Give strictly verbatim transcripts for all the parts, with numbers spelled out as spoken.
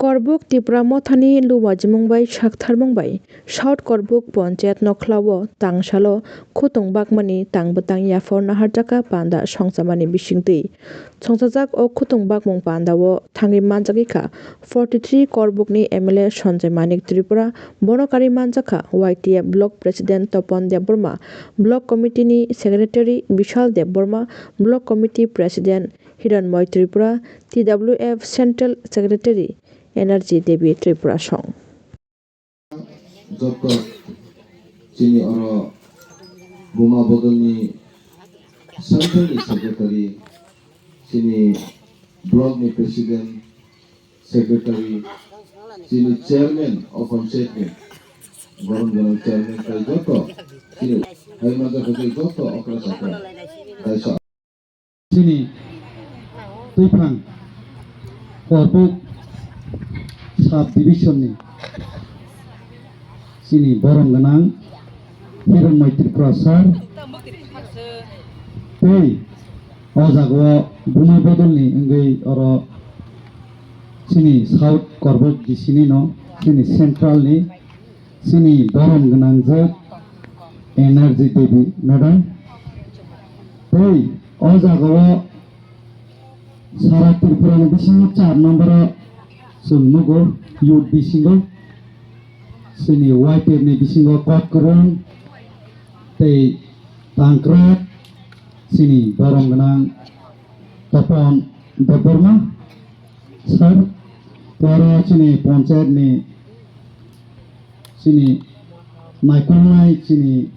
Korbuk Tipra Mothani lubajimung bai saktharmung bai South Korbuk Ponchayat Nokhlao tangsalo khutung bakmani tang bwtang yaphor naharjakha panda songchamani bisingtwi. Songchajak o khutung bakmung pandao thangwi manjagwi kha forty three Korbukni M L A Sanjay Manik Tripura, bono karwi manjakha Y T F Block President Topon Debbarma, Block Committee ni Secretary Bishal Debbarma, Block Committee President Hiranmoy Tripura, T W F Central Secretary Energy Devi Tripura song. Joto chini oro Buma Bodolni Central ni Secretary, chini Block ni President, Secretary, chini Chairman o Panchayat ni, borom gwnang Chairman tei joto chini hai manjak joto okra chakra. Chini twiphang Korbuk Sub Division ni chini borom gwnang Hiranmoy Tripura sir tei o jagao Buma Bodolni wngwi oro chini South Korbuk D C ni no chini Central ni chini borom gwnangjak Energy Devi madam. Tei o jagao sara Tripura ni bisingo char number o chwng nugo youth bisingo chini Y T F ni bisingo Kok Kwrwng tei Tangkrak chini borom gwnang Topon Debbarma sir, tei oro chini panchayat ni chini naikolnai chini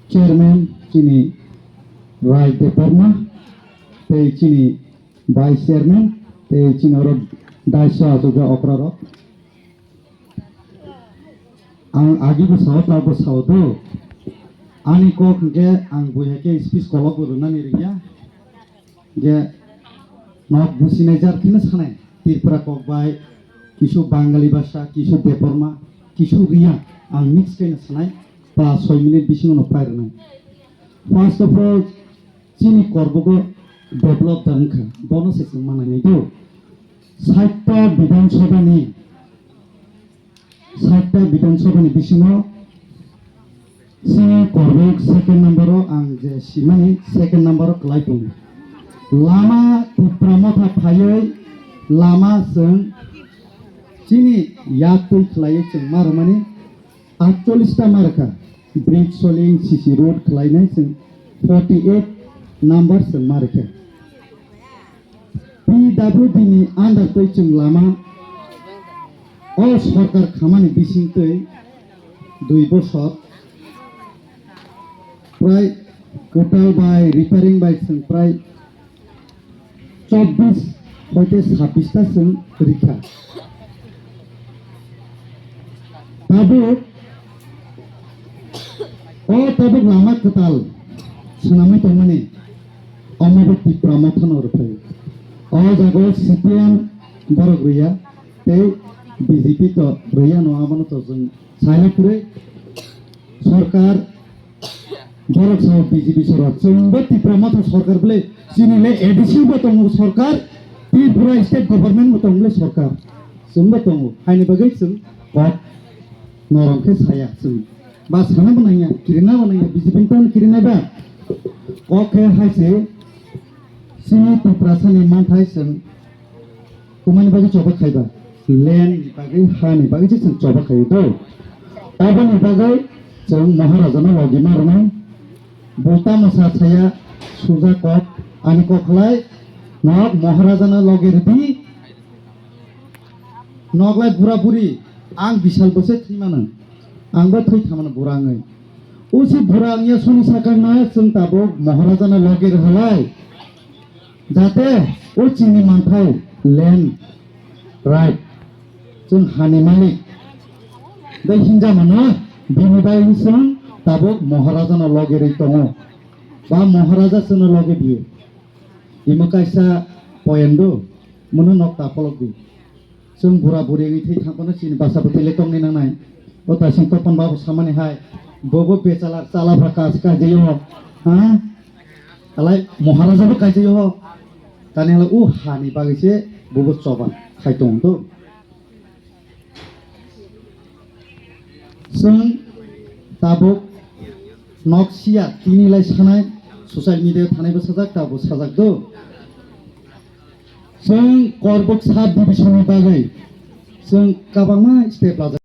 chairman chini Rai Debbarma tei chini vice chairman tei chini oro daiso achukjak okra rok. Ang agi bo sao, ta bo sao do. Ani kok hwnkhe ang buya khe speech kolok bo rwnani rwya. Je nok businai jar kheno sanai. Tripura kok bai, kisu Bangali bhasha, kisu Debbarma, kisu Riya. Ang mix khaina sanai. Pas soi minute bisingo no pai rwnai. First of all, chini Korbugo develop da wngkha. Bono se chwng manai nai do. Saitta Bidhan Sabha ni Saitta Bidhan Sabha ni bisingo chini Korbuk second number o ang je simani second number o kwlai tongo. Lama Tipra Motha phaiwi lama chwng chini yak twi khwlaiwi chwng ma rwmani aatchollish ta ma rwkha. Bridge soling C C road khwlainai chwng forty eight number chwng ma rwkha. P W D ni under twi chwng lama o sorkar khamani bising twi dui bosor prai kwtal bai repairing bai chwng prai chobbish hoite sabbish ta chwng rikha. Tabuk O tabuk lama kwtal swnamwi tongmani omo bo Tipra Mothano rwphai. O jaga o C P M borok rwya tei B J P to rwya no, abono to chwng saina kwrwi. Sorkar borok sao B J P sorkar, chwngbo Tipra Motha sorkar bwle, chini le A D C bo tongo sorkar, Tripura state government bo tongo bwle sorkar, chwngbo tongo, haini bagwi chwng kok norom khe saya chwng. Ba sana bo nangya, kirina bo nangya, B J P ni tong kirina ba. Kok khe hai se, chini Tiprasa ni manthai chwng, kumani bagwi choba khai ba. Land ni bagwi, ha ni bagwi se chwng choba khai do. Aboni bagwi chwng Maharaja no logi ma rwnai. Bo tamo sa saya, suja kok, ani kok khlai, nok Maharaja no logi rwdi. Noklai bura buri, ang bisal bose thwi mano, ang bo thwi thamano bura wngwi. O si bura wngya soni sakang na chwng tabuk Maharaja no logi rwhalai. Jate o chini manthai land right, chwng hani malik. Dai hinja mano, bini bai chwng tabuk Maharaja no logi rwi tongo. Ba Maharaja chwngno logi biyo. Imo kaisa point do, mono nok ta polok di. Chwng bura buri wngwi thwi thang phano chini basa bwtwi le tongni nangnai. O ta sing topon babu samani hai. Bo bo bechalar chala pha kas kaijaio. Ha? Alai Maharaja bo kaijaio. Tani hala u hani bagwi se Bubo choba khai tong do. Chwng tabuk nok siya tini lai sanai, social media thanai bo sajak, tabuk sajak do. Chwng Korbuk sub division ni bagwi chwng kabangma step lajak.